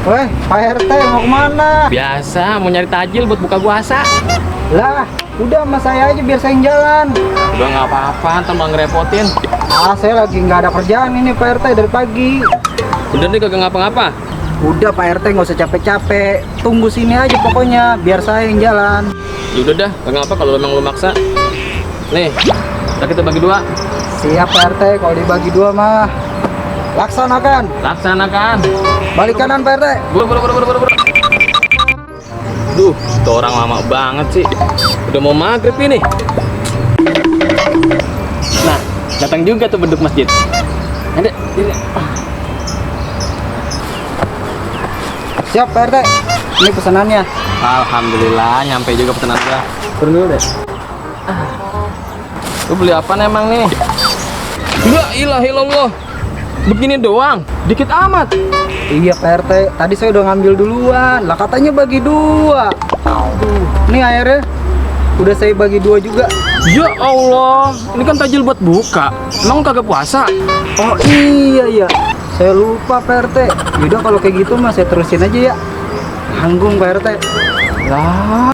Weh, Pak RT mau kemana? Biasa, mau nyari tajil buat buka puasa. Lah, udah sama saya aja biar saya yang jalan. Udah nggak apa-apa, ntar malah ngerepotin. Saya lagi nggak ada kerjaan ini Pak RT dari pagi. Udah nih kagak ngapa-ngapa. Udah Pak RT nggak usah capek-capek. Tunggu sini aja pokoknya, biar saya yang jalan. Ya udah dah, kagak ngapa kalau memang lu maksa. Nih, ntar kita bagi dua. Siap Pak RT, kalau dibagi dua mah. Laksanakan. Laksanakan. Balik kanan Pak RT. Buru. Duh, itu orang lama banget sih. Udah mau maghrib ini. Nah, datang juga tuh beduk masjid. Ada, Siap Pak RT. Ini pesanannya. Alhamdulillah, nyampe juga pesanan gua. Turun dulu deh. Lu beli apa emang nih? La ilaha illallah. Begini doang, dikit amat. Iya Pak RT, tadi saya udah ngambil duluan. Lah katanya bagi dua. Aduh, ini airnya udah saya bagi dua juga. Ya Allah, ini kan tajil buat buka. Emang kagak puasa? Oh iya, saya lupa Pak RT. Yaudah kalau kayak gitu mah saya terusin aja ya. Tanggung Pak RT. Lah.